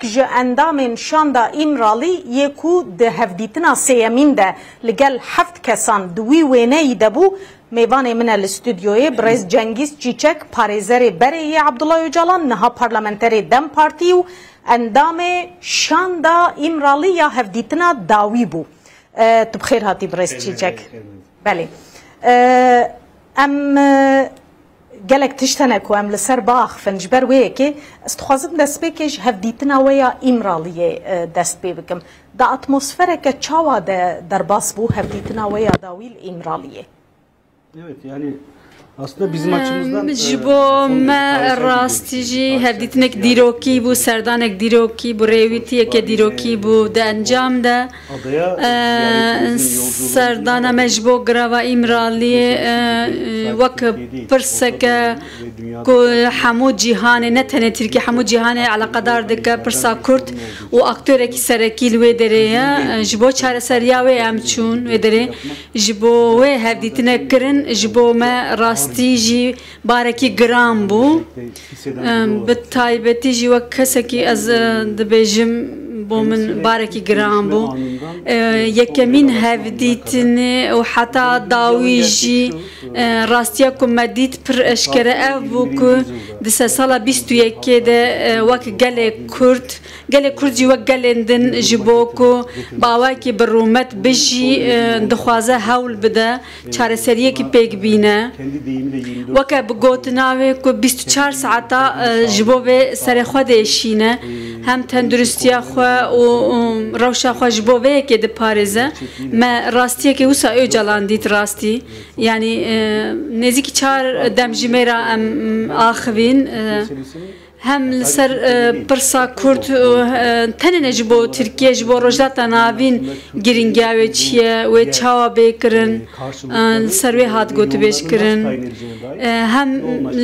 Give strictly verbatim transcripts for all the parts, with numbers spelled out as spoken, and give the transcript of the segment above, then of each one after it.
Ji endamên Şanda Îmralî yê ku di hevdîtina sêyemîn de li gel heft kesan di wî wêneyî de bû, mêvanê min e li stûdyoyê birêz Cengîz Çîçek, parêzerê berê yê Abdullah Ocalan, niha parlamenterê DEM Partî û endamê Şanda Îmralî ya hevdîtina dawî bû. E, tu bi xêr hatî birêz Çîçek. Belê. E, em, e, gelek tişt hene ku em li ser biaxifin. Ji ber wê yekê ez dixwazim destpêkê ji hevdîtina we ya Îmraliyê, e, dest pê bikim. Di atmosfereke çawa de derbas bû hevdîtina we ya dawî li Îmraliyê? Evet, yani aslında bizim açımızdan, Em, e, ji bo me rastî jî hevdîtinek dîrokî bû, serdanek dîrokî bû, rêwîtiyeke dîrokî bû di encam de. E, serdana me ji bo girava Îmraliyê, e, e, wek pirseke ku hemû cîhanê, ne tenê Tirkiye, hemû cîhanê eleqedar dike, pirsa Kurd û aktorekî serekî li wê derê ye. E, ji bo çareseriya wê em çûn wê derê. Ji bo wê hevdîtinek kirin, ji bo me rastî jî barekî giran bû. Em, bi taybetî jî wek kesekî ez, e, dibêjim, bo min barekî giran bû. E, yekemîn hevdîtinê û heta dawî jî, e, rastiya ku me dît pir eşkere ev bû ku di sedsala bîst û yekê de, e, wek gelê Kurd, gelê Kurd jî wek gelên din ji bo ku bi awayekî bi rûmet bijî, e, dixwaze hewl bide, çareseriyekî pêk bîne. Weke bi gotina wê ku bîst û çar saeta, e, ji bo vê serê xwe diêşîne, hem tenduristiya xwe û, û rewşa xwe ji bo vê yekê diparêze. Me rastiyekê wisa Ocalan dît rastî. Yanî, e, nêzîkî çar demjimêra em axivîn. E, Hem li ser, e, pirsa Kurd, e, tenê ne ji bo Tirkiye, ji bo Rojhilata Navîn girîngiya wê çi ye, wê çawa bê kirin, e, li ser wê hat gotûbêj kirin. E, hem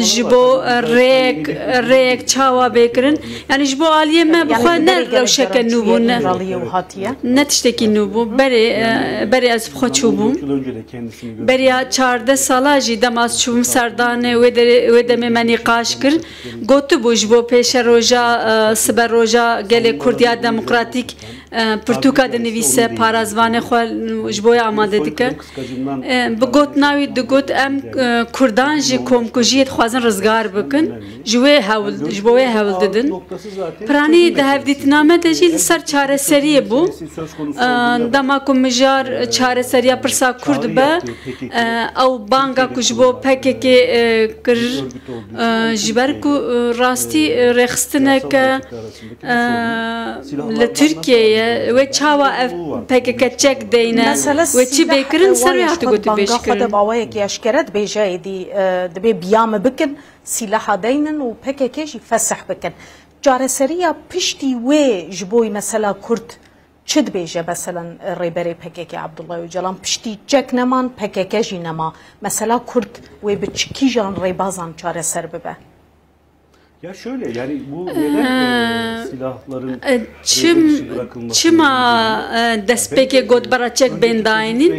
ji bo, e, rêyek, rêyek çawa bê kirin. Yanî ji bo aliyê me bi xwe ne rewşeke nû bû, ne, ne tiştekî nû bû. Berê, e, berê ez bi xwe çûbûm. Beriya çardeh sala jî dema ez çûbûm serdanê wê derê, wê demê me nîqaş kir. Gotibû ji bo pêşeroja, e, siberoja gelê Kurd ya demokratîk, e, pirtûka dinivîse, parazvanê xwe ji bo wê amade dike. E, bi gotina wî digot, em, e, Kurdan ji komkujiyê dixwazin rizgar bikin. Ji wê hewl, ji bo wê hewl didin. Piranî di hevdîtina me de jî li ser çareseriyê bû. E, dema ku mijar çareseriya pirsa Kurd be, e, ew banga ku ji bo P K K, e, kir, e, ji ber ku, e, rastî, e, rêxistineke, e, li Tirkiyeyê ye, wê çawa ev P K K çek deyne, wê çi bê kirin, ser wê hate gotûbêj kirin. Mesele sîleh e, wayê ji xwe banga xwe de bi awayekî eşkere dibêje êdî, e, dibê bi ya me bikin, sîleha deynin û P K K jî fesih bikin. Çareseriya piştî wê ji bo mesela Kurd çi dibêje, meselen, rêberê P K K Abdullah Ocalan, piştî çek neman, P K K jî nema. Mesela Kurd wê bi çi kîjan rêbazan çareser bibe? Ya şöyle, yani bu neden, e, silahların e, çim, çima, e, destpêkê gotbera çek bên dayînîn?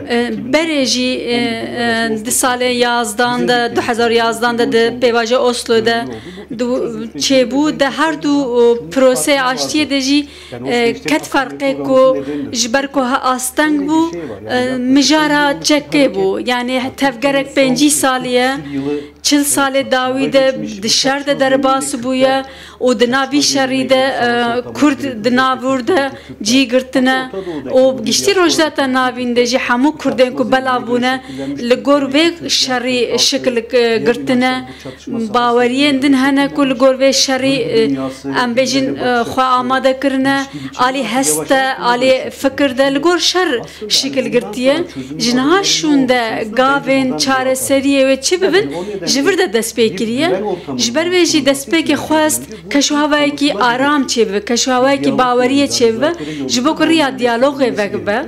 E, berê jî, e, e, di salê yazdan de, du hezar yazdan de di pêvajoya Oslo de du-, çêbû, de her du, e, proseyê aştiyê de jî, e, ket ferqê ku ji ber ku he asteng bû, e, mijara çekê bû. Yani tevgerek pêncî salî ye. Çil salê dawî de di şer de derbas bûye û di nav vî şerî de, e, Kurd di nav wir de cî girtine û giştî Rojhilata Navîn de jî hemû Kurdên ku belav bûne li gor vê şerî şikil, e, girtine. Baweriyên din hene ku li gor vê şerî, e, em bêjin, e, xwe amade kirine, alî hest de, alî fikir de li gor şer şikil girtiye. Ji niha şûn de gavên çareseriyê wê çi bibin, ji vir de dest pê kiriye. Ji ber vê jî destpêkê xwest keşûhewayekî aram çêbibe, keşûhewayekî baweriyê çêbibe, ji bo ku riya diyalogê vegibe.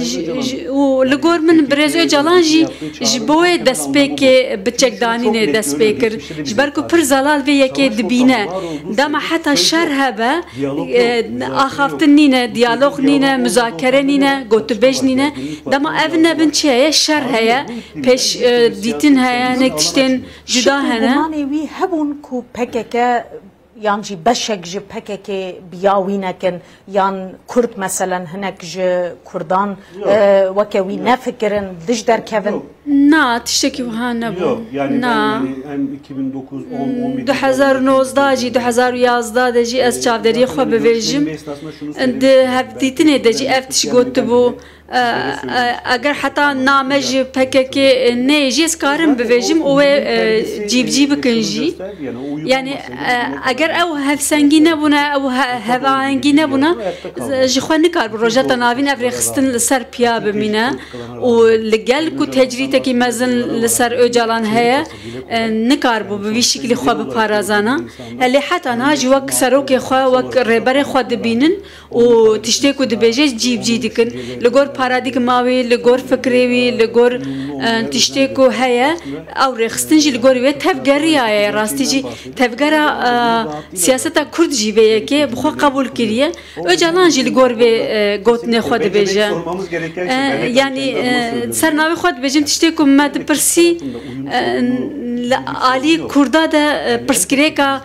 Ji, ji, û li gor min birêz Ocalan jî ji bo wê destpêkê bi çekdanînê dest pê kir. Ji ber ku pir zelal vê yekê dibîne. Dema heta şer hebe, e, axaftin nîne, diyalog nîne, muzakere nîne, gotûbêj nîne. Dema ev nebin çi heye? Şer heye, pêş, e, dîtin heye, hinek tiştên cuda hene. Gumanê wî hebûn ku P K K yan jî beşek ji P K K bi ya wî nekin, yan Kurd meselen hinek ji Kurdan, Yok. e, weke wî Yok. nefikirin, dij derkevin? Yok. Na, tiştekî wiha nebû. Yok, yani ben Na. yani hem iki bin dokuz, on, on bir du hezar û nozdeh jî, du hezar û yazdeh de jî ez çavderiyê xwe bivêjim. Di hevdîtinê de jî ev tişt gotibû. E, e, eger heta name ji P K K neyê jî ez karim bivêjim û wê, e, cîbicî bikin jî. Yani, e, eger ew hevsengî nebûna, ew he-, hevahengî nebûna, z-, ji xwe nikaribû Rojhilata Navîn ev rêxistin li ser piya bimîne û li gel ku tecrîtekî mezin li ser Ocalan heye, e, nikaribû bi vî şiklî xwe biparazana. E, lê heta niha jî wek serokê xwe, wek rêberê xwe dibînin. û tiştê ku dibêje cî bi cî dikin. Li gor paradîgma wî, li gor fikrê wî, li gor, e, tiştê ku heye, ew rêxistin jî li gor wê tevgeriyaye. Rastî jî tevgera, e, siyaseta Kurd jî vê yekê bi xwe qebûl kiriye. Ocalan jî li gor vê, e, gotinê xwe dibêje. E, yanî, e, ser navê xwe dibêjim, tiştê ku me dipirsî, e, li alî Kurda de, e, pirsgirêka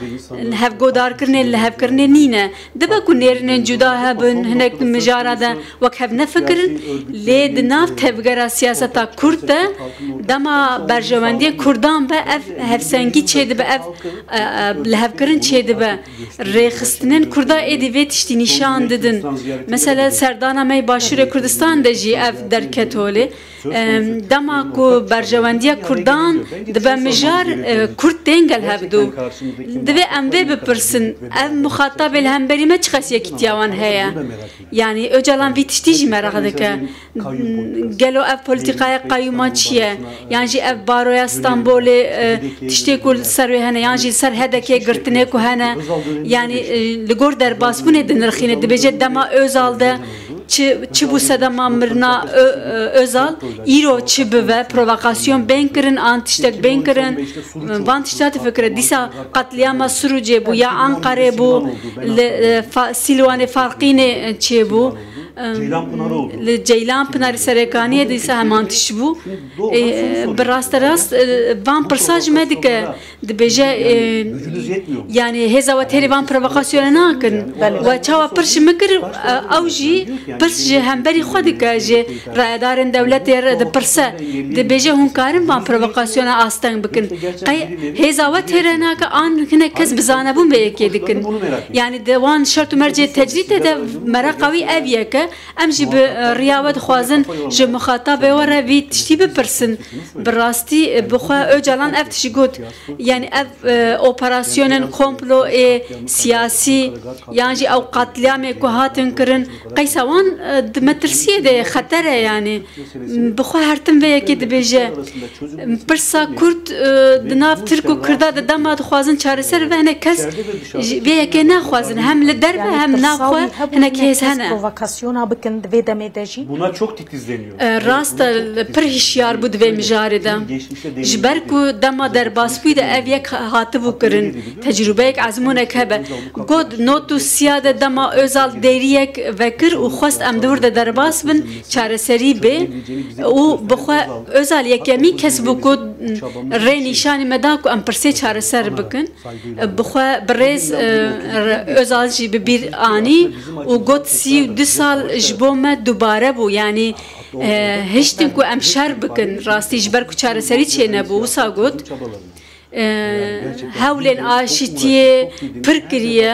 hevgodarkirinê, lihevkirinê nîne. Dibe ku nêrînên cuda hebin, hinek di mijara de wek hev nefikirin, lê di nav tevgera siyaseta Kurd de dema berjewendiyê Kurdan be ev hevsengî çêdibe, ev, e, e, lihevkirin çêdibe. Rêxistinên Kurda êdî vê tiştî nîşan didin. Mesela serdana me yê Başûrê Kurdistan de jî ev derket holê. Em, dema ku berjewendiya Kurdan dibe mijar, e, Kurd tên gel hevdû. Divê em vê bipirsin, ev muxatabê li hemberî me çiqas yekîtiya wan heye? Yanî Ocalan vî tiştî jî meraq dike. Gelo ev polîtîkaya qeyûman çi ye? Yan jî ev baroya Stenbolê, e, tiştê ku li ser wê hene, yan jî li ser H D K girtinê ku hene, yanî, e, li gor derbasbûnê dinirxîne, dibêje dema Özal de Çi, çi bû sedema mirina Ö-, Ö-, Özal? Îro çi bibe? Provokasyon bên kirin, an tiştek bên kirin? Van tişta difikire. Dîsa qetlîama Sirûcê bû ya Anqarê bû, li, e, fa-, Sîlwanê Farqînê, e, çêbû. Em, li Ceylan Pinarê Serêkaniyê dîsa heman tişt bû. E, bi rasterast, e, van pirsa ji me dike. Dibêje, e, yanî hêza we têrê van provokasyona nakin. Belê. We çawa pirs ji min kir, e, ew jî pirs ji hemberî xwe dike, ji rayedarên dewletê re dipirse. Dibêje, hûn karin van provokasyona asteng bikin. Qey hêza we têre nake an hinek kes bi zanebûn vê yekê dikin? Yanî di wan şert û mercê tecrîdê de meraqa wî ev yeke. Em jî bi, e, riya we dixwazin ji muxatabê we re vî tiştî bipirsin. Bi rastî, e, bi xwe Ocalan ev tişt got. Yanî ev, e, operasyonên komplo ê siyasî yan jî ew qetlîamê ku hatin kirin, qeysa wan, e, di metirsiyê de ye, xeter e yanî. Bi xwe her tim vê yekê dibêje. Pirsa Kurd, e, di nav Tirk û Kurda de dema dixwazin çareser bibe, hinek kes ji vê yekê naxwazin. Hem li derve hem nav xwe hinek hêz hene. Provokasyona bikin di vê demê de jî. Buna çok titizleniyor. E, rast e, pir hişyar bû di vê mijarê de. Ji ber ku dema derbasbûyî de ev yek hatibû kirin, tecrûbeyek ezmûnek hebe. Got, not û siya de dema Özal deriyek vekir û xwest em di wir de derbas bin, çareserî bê û bi xwe Özal yekemîn kes bû ku rê nîşanî me da ku em pirsê çareser bikin. Bi xwe bi rêz, e, Özal jî bi bîr anî û got, sî û du sal ji bo me dubare bû. Yanî, e, hiştin ku em şer bikin, rastî ji ber ku çareserî çênebû, wisa got. E, hewlên aşitiyê pir kiriye,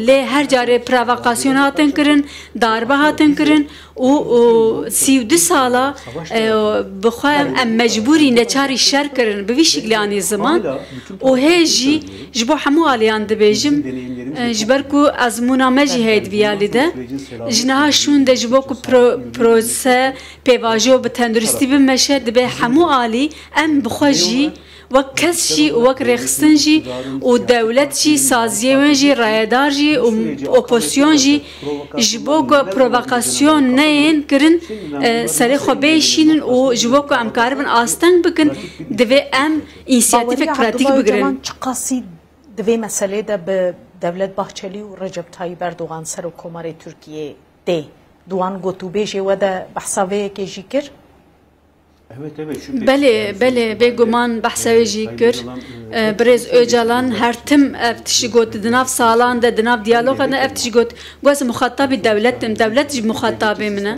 lê her carê provokasyon hatin kirin, darbe hatin kirin û, û sî û du sala, e, bi xwe em mecbûrî neçarî şer kirin, bi vî şiklî anî ziman û hê jî ji bo hemû aliyan dibêjim, e, ji ber ku ezmûna me jî heye di vî alî de, ji niha şûn de ji bo ku pro-, prose pêvajo bi tenduristî bimeşe, dibe hemû alî em bi xwe jî wek kes jî û wek rêxistin jî û dewlet jî, saziyê wê jî, rayedar jî û opozisyon jî ji bo ku provokasyon neyên kirin, e, serê xwe bêşînin û ji bo ku em karibin asteng bikin, divê em însiyatîfek pratîk bigirin. Çiqasî di vê meselê de bi Devlet Bahçelî û Recep Tayyip Erdogan Serokkomarê Tirkiyê tê? Di wan gotûbêjê we de behsa vê yekê jî kir? Belê, belê, bêguman behsa wê jî kir. E, Birêz Ocalan her tim ev tişt got, di nav salan de, di nav diyalogan de ev tişt got. Got, ez muxatabî dewlet im, dewlet jî muxatabê min e.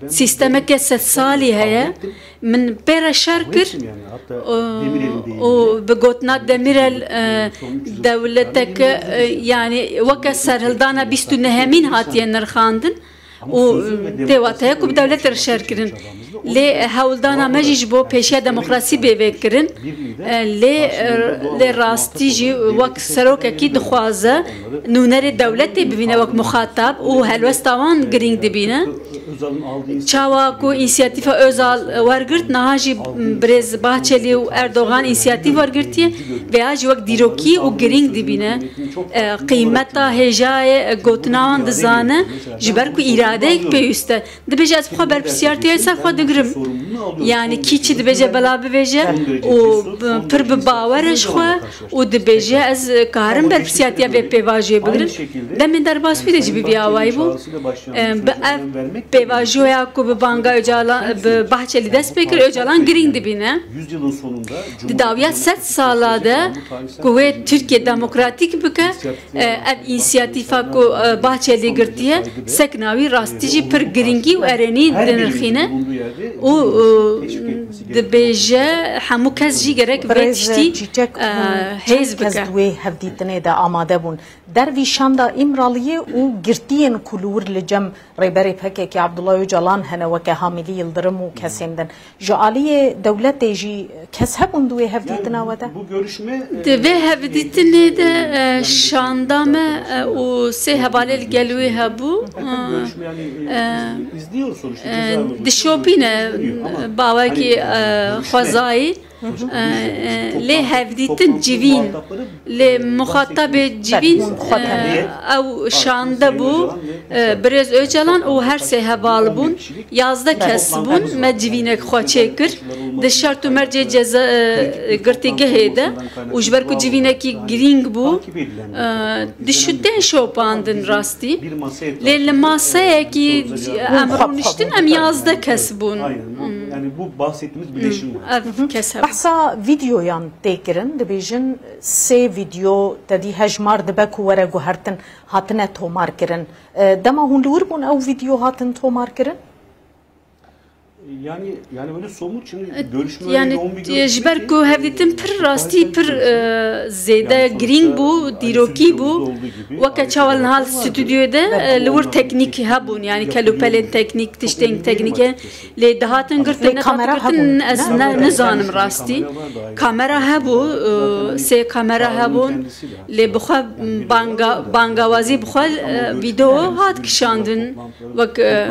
Sîstemeke sedsalî heye. Min pê re şer kir û, û bi gotina Demîrel, e, dewleteke, e, yanî weke serhildana bîst û nehemîn hatiye nirxandin. Û tê wateya ku bi dewletê re şer kirin. Lê hewldana me jî ji bo pêşiya demokrasî bê vê kirin. E, lê, e, lê rastî jî wek serokekî dixwaze nûnerê dewletê bibîne wek muxatab û helwesta wan girîng dibîne. Çawa ku însiyatîfa Özal wergirt, niha jî birêz Bahçelî û Erdogan însiyatîf wergirtiye, vêya jî wek dîrokî û girîng dibîne. E, qîmeta hêjayê, e, gotina wan dizane, ji ber ku îradeyek pêwîst e. Dibêje, ez bi xwe berpirsiyartiya ser xwe digirim. Yanî kî çi dibêje bela bibêje û bi, pir bi bawer e ji xwe û dibêje, ez karim berpirsiyartiya vê pêvajoyê bigirim. Demên derbas wî de jî bi vî awayî bû. E, bi ev pêvajoya ku bi banga Ocalan, bi Bahçelî dest pê kir, Ocalan girîng dibîne. Di dawiya sed sala de ku wê Tirkiye demokratîk bike, e, ev însiyatîfa ku, e, Bahçelî girtiye, sekna wî rastî jî pir girîngî û erênî dinirxîne û, e, dibêje hemû kes jî gerek vê tiştî, e, hêz bike. Kes di wê hevdîtinê de amade bûn. Dervî şanda Îmraliyê û girtiyên ku li wir li cem Rêberê P K K Abdullah Ocalan hene weke Hamilî Yildirim û kesên din. Ji aliyê dewletê jî kes hebûn di wê hevdîtina we de? Di vê hevdîtinê de, e, şanda me, e, û sê hevalê li gel wê hebû. E, e, dişopîne, bawekî, e, xwezayî. E, e, lê hevdîtin civîn, lê muxatabê civîn, e, ew şande bû, e, Birêz Ocalan û her sê heval bûn, yazdeh kes bûn, me civînek xwe çêkir. Di şert û mercê ceza, e, girtîgehê de û ji ber ku civînekî girîng bû, e, dişu tê şopandin rastî. Lê li maseyekî em rûniştin, em yazdeh kes bûn. Ev kes hebûn. Behsa vîdeoyan tê kirin, dibêjin sê vîdeo tedî hejmar dibe ku were guhertin, hatine tomarkirin. E, dema hûn li wir bûn ew vîdeo hatin tomarkirin? Yani, yani öyle somut şimdi görüşme öyle yoğun bir görüşme ki, e, yani, e, ji ber ku hevdîtin pir rastî, pir, e, zêde girîng bû, dîrokî bû. Weke çawa niha li stûdyoyê de, e, li wir teknîk hebûn, yani kelûpelên teknîk, tiştên teknîk e. Lê dihatin girtin, nehatin girtin, ez ne, nizanim rastî. Kamera hebû, e, sê kamera hebûn. Lê bi xwe banga-, bangawazî bi xwe, e, vîdeo hat kişandin. Wek, e,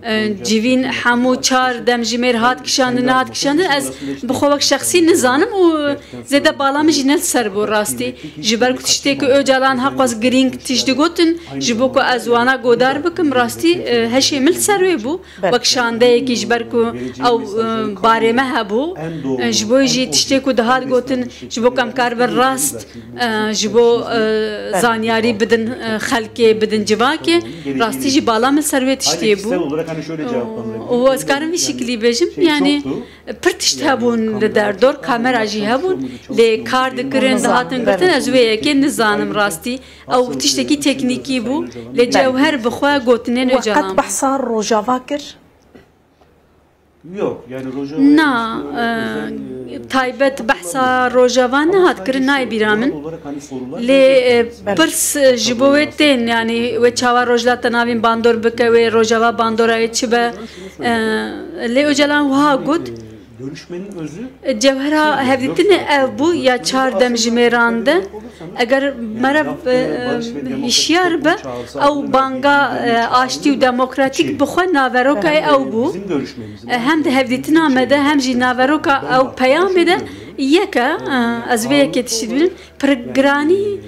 e, civîn hemû çar demjimêr hat kişandin, nehat kişandin. Ez bi xwe wek şexsî nizanim û zêde bala min jî ne li ser bû rastî. Ji ber ku tiştê ku Ocalan heqwaz girîng tişt digotin, ji bo ku ez wana godar bikim, rastî, e, heşê min li ser wê bû. Wek şandeyekî ji ber ku ew, e, barê me hebû, e, ji bo jî tiştê ku dihat gotin, ji bo ku em karibin rast, e, ji bo, e, zanyarî bidin, e, xelkê, bidin civakê, rastî jî bala min ser wê tiştê bû. Û ez karim vî şikilî bêjim, yani, pir tişt hebûn li derdor, kamera jî hebûn, lê kar dikirin, dihatin girtin, ez wê yekê nizanim rastî. Ew tiştekî teknîkî bû, lê cewher bi xwe gotinên Ocalan bû. We qet behsa Rojava kir? Na, e, taybet behsa Rojava nehat kirin, nayê bîra min. Lê, e, pirs, e, ji bo wê tên, yani wê çawa Rojhilata Navîn bandor bike, wê Rojava bandora wê çi be? E, lê Ocalan wiha got, Cewhera hevdîtinê ev bû ya çar demjimêran de. Eger meriv, e, hişyar be, ew banga, e, aştî û demokratîk bi xwe naverokayê ew bû. E, hem di hevdîtina me de hem jî naveroka ew peyamê de yek e, e, ez vê yekê tiştî dibînim. Pirgiranî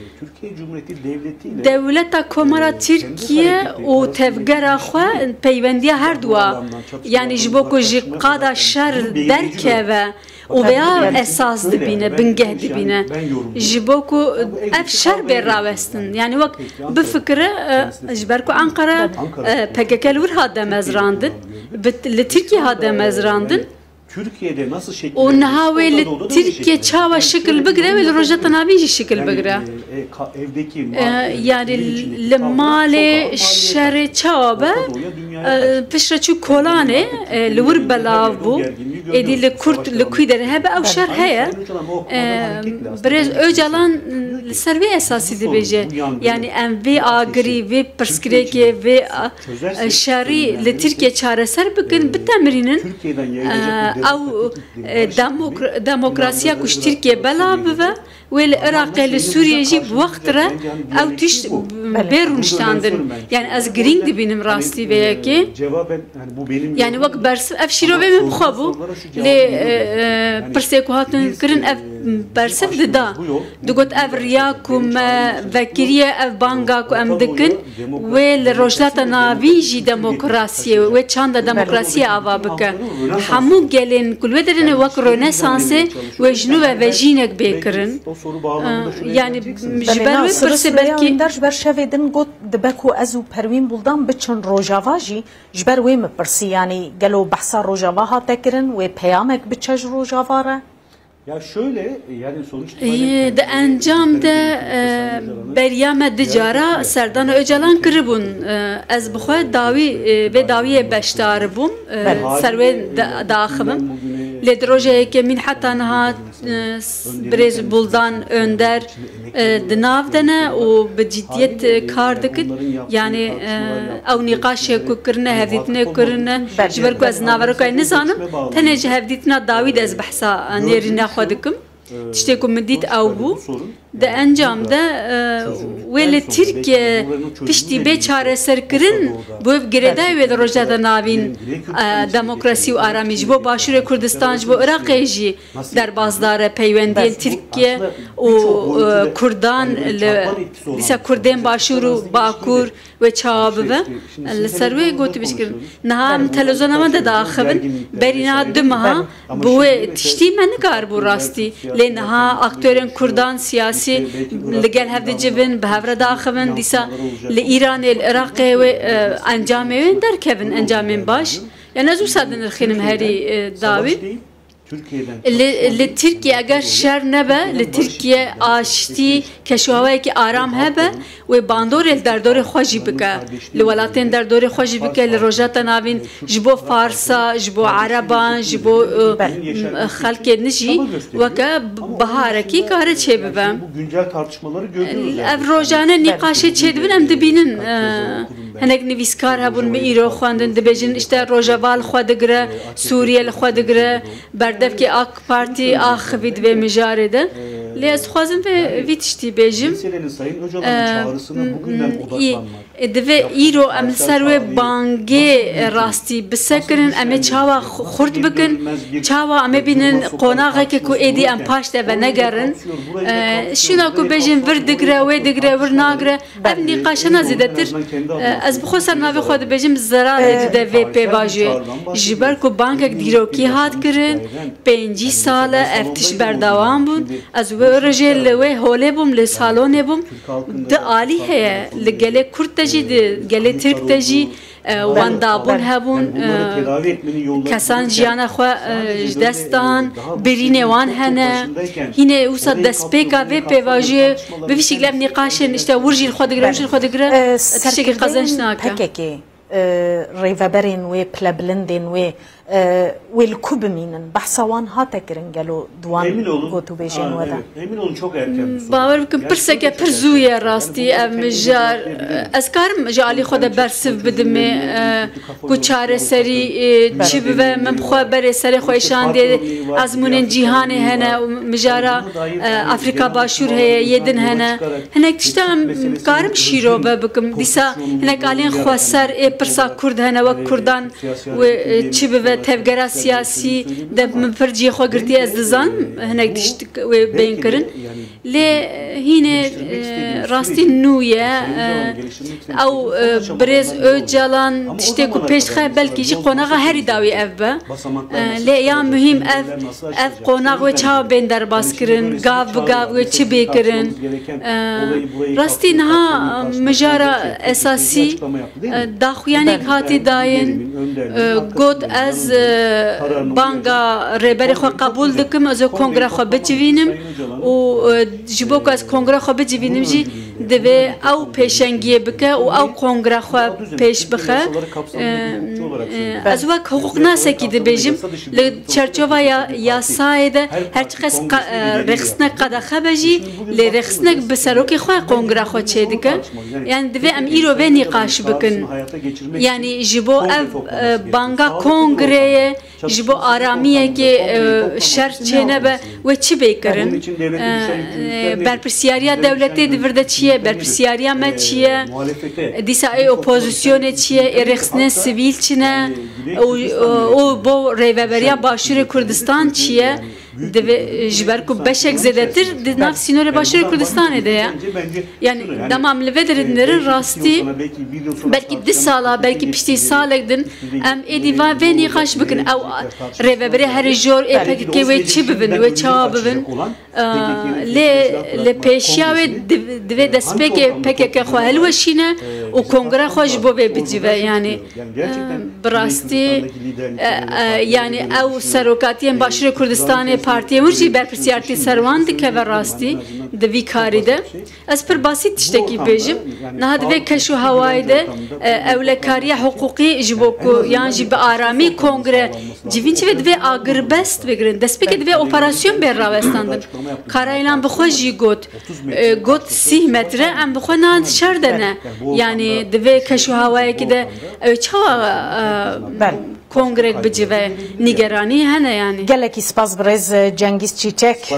dewleta Komara Tirkiye û tevgera xwe peywendiya her dua, yanî ji bo ku ji qada şer derkeve û vêya esas dibîne, bingeh dibîne. Ji bo ku ev şer bê rawestin. Yanî wek bifikire, e, ji ber ku Ankara, e, P K K li wir hat demezrandin, bi, li Tirkiye hat demezrandin. Û niha wê li Tirkiye çawa şikil bigire, wê li Rojhilata Navîn jî şikil bigire. E, yani li malê şerê çawa be, e, piştre çû kolanê, e, li wir belav bû. Êdî li kurt, li kû derê hebe ew şer heye. E, Birêz Ocalan li ser vê esasî dibêje. Yani em vê agirî, vê pirsgirêkê, vê, e, şerî li Tirkiye çareser bikin, bitemrînin, e, ew, e, demokra-, demokrasiya ku ji Tirkiye belav bibe, wê li Iraqê, li Sûriyê jî bi wext re ew tişt bê rûniştandin. Yani ez girîng dibînim rastî vê yekê. Yani wek bersiv, ev şîrovê min bi xwe bû. Lê, e, e, pirsê ku hatin kirin, ev bersiv dida. Digot ev riya ku me vekiriye, ev banga ku em dikin, wê li Rojhilata Navîn jî demokrasiyê, wê çanda demokrasiyê ava bike. Hemû gelên ku li wê derê ne wek Rönesansê wê ji nû ve vejînek bê kirin. E, yani ji ber wê pirsê belkî Önder ji ber şevê din got, dibe ku ez û Perwîn Buldan biçin Rojava jî, ji ber wê min pirsî, yanî gelo behsa Rojava hate kirin, wê peyamek biçe ji Rojava re? Ya şöyle, yani sonuç itibariyle Yê, di encam de, e, beriya me du cara Serdana Ocalan kiribûn. E, ez bi xwe dawî, e, vê dawiyê beşdar bûm. E, ser wê da-, daxivim. Lê di roja yekemîn heta niha, e, s-, birêz Buldan Önder, e, di nav de ne û bi ciddiyet, e, kar dikin. Yani, e, ew nîqaşê ku kirine, hevdîtinê kirine, ji ber ku ez naveroka wê nizanim, tenê ji hevdîtina dawî de ez behsa nêrîna xwe dikim. Tiştê ku min dît ew bû. Di encam de, e, wê li Tirkiye piştî bê çareserkirin, bi wê girêdayî wê li Rojhilata Navîn, e, demokrasî û aramî ji bo Başûrê Kurdistan, ji bo Iraqê jî derbasdar e peywendiyên Tirkiye û, e, Kurdan li, dîsa Kurdên Başûr û Bakur wê çawa bibe. Li ser wê gotî bişkirin. Niha em televîzyona me de diaxivin. Berî niha du meha bi wê tiştî me nikaribû rastî. Lê niha aktorên Kurdan siyasî li gel hev dicivin, bi hev re diaxivin. Dîsa li Îranê, li Iraqê wê, e, encamê wê derkevin, encamên baş. Yani ez wisa dinirxînim herî, e, dawî. Li, li Tirkiye eger şer nebe, li Tirkiye aştî, keşûhawayekî aram hebe, wê bandorê li derdorê xwe jî bike. Li welatên derdorê xwe jî bike, li Rojhilata Navîn ji bo Farsa, ji bo Ereban, ji bo, e, xelkê din jî weke biharekî kare çêbibe. Ev rojane nîqaşê çêdibin em dibînin, e, Hinek nivîskar hebûn, min îro xwendin, dibêjin, işte, Rojava li xwe digire, Sûriye li xwe digire, berdevkê AK Partî axivî di vê mijarê de. Lê ez dixwazim vê, vî tiştî bêjim. E, m-, m-, î, e, divê îro em li ser wê bangê, e, rastî bisekirin, em ê çawa xu-, xurt bikin, çawa em ê bînin qonaxekê ku êdî em paş de venegerin. E, şûna ku bêjin vir digire, wê digire, vir nagire, Ev nîqaşana zêdetir, e, ez bi xwe ser navê xwe dibêjim, zerarê dide vê pêvajoyê. Ji ber ku bangek dîrokî hat kirin, pêncî sal e ev tişt berdewam bûn. Ez wê rojê li wê holê bûm, li salonê bûm. Du alî heye, li gelê Kurd de jî, di gelê Tirk de jî, e, wendabûn hebûn, e, kesan jiyana xwe, e, ji dest dan, birînê wan hene. Hînê wisa destpêka vê pêvajoyê bi vî şekilî ev nîqaşên, işte, wir jî li xwe digire, wir jî li xwe digire, e, tiştekî qezenc nake. P K K, e, rêveberên wê, pilebilindên wê, e, wê li ku bimînin? Behsa wan hate kirin gelo di wan gotûbêjên we de? Emin olun, çok erken bir soru. Bawer bikin, pirseke pir zû ye rastî ev mijar. Ez karim ji alî xwe de bersiv bidimê, e, ku çareserî, e, çi bibe, min bi xwe berê serê xwe îşandiye, ezmûnên cîhanê hene, mijara, e, Afrîka Başûr heye, yê din hene. Hinek tişta em karim şîrove bikim. Dîsa hinek aliyên xweser ê pirsa Kurd hene, wek Kurdan wê, e, çi bibe, tevgera siyasî de min pir cihê xwe girtiye, ez dizanim hinek tişt wê bên kirin. Lê, e, hînê, e, rastî nû ye. E, ew, e, birêz Ocalan tiştê ku pêş dixe belkî jî qonaxa herî dawî ev be. E, lê ya muhîm ev, ev qonax wê çawa bên derbas kirin, gav bi gav wê çi bê kirin. E, rastî niha mijara esasî, e, daxuyanîk hatî dayên, e, got ez banga rêberê xwe qebûl dikim, ez ê kongre xwe bicivînim û, e, ji bo ku ez kongre xwe bicivînim jî divê ew pêşengiyê bike û ew kongre xwe pêş bixe. E, e, ez wek hiqûqnasekî dibêjim, li çerçova ya-, yasayê de her çiqas qa-, e, rêxistinek qedexe be jî, lê rêxistinek bi serokê xwe kongre xwe çêdike. Yani divê em îro vê nîqaş bikin. Yani ji bo ev, e, banga kongreyê, ji bo aramiyekê, e, şer çênebe, wê çi bê kirin? E, e, berpirsiyariya dewletê di vir de çi ye? Berpirsiyariya me çi ye? Dîsa ê opozisyonê çi ye? Ê rêxistinên sivîl çi ne? Û, û bo rêveberiya Başûrê Kurdistan çi ye? Divê, ji ber ku beşek zêdetir di nav sînorê Başûrê Kurdistanê de ye. Yani dema em li vê derê dinêrin rastî belkî du sala, belkî piştî salek din em êdî va vê nîqaş bikin. Ew rêvebirê herî jor ê P K K wê çi bibin, wê çawa bibin? Ee, lê li pêşiya wê div-, divê destpêkê P K K xwe hilweşîne û kongre xwe ji bo vê bicive. Yani, e, bi rastî, e, e, yani ew serokatiyên Başûrê Kurdistanê, partiyên wir jî berpirsiyartî ser wan dikeve rastî di vî karî de. Ez pir basît tiştekî bêjim. Niha di vê keş û hewayê de, e, ewlekariya hiqûqî ji bo ku yan jî bi aramî kongre civîn çi vê divê agirbest bigirin. Destpêkê divê operasyon bê rawestandin. Karaylan bi xwe jî got, e, got sîh metre em bi xwe nan şer de ne. Yani di vê keş û hewayekî de ew çawa, e, kongrek bicive, nîgeranî hene yani. Gelekî spas birêz Cengîz Çîçek.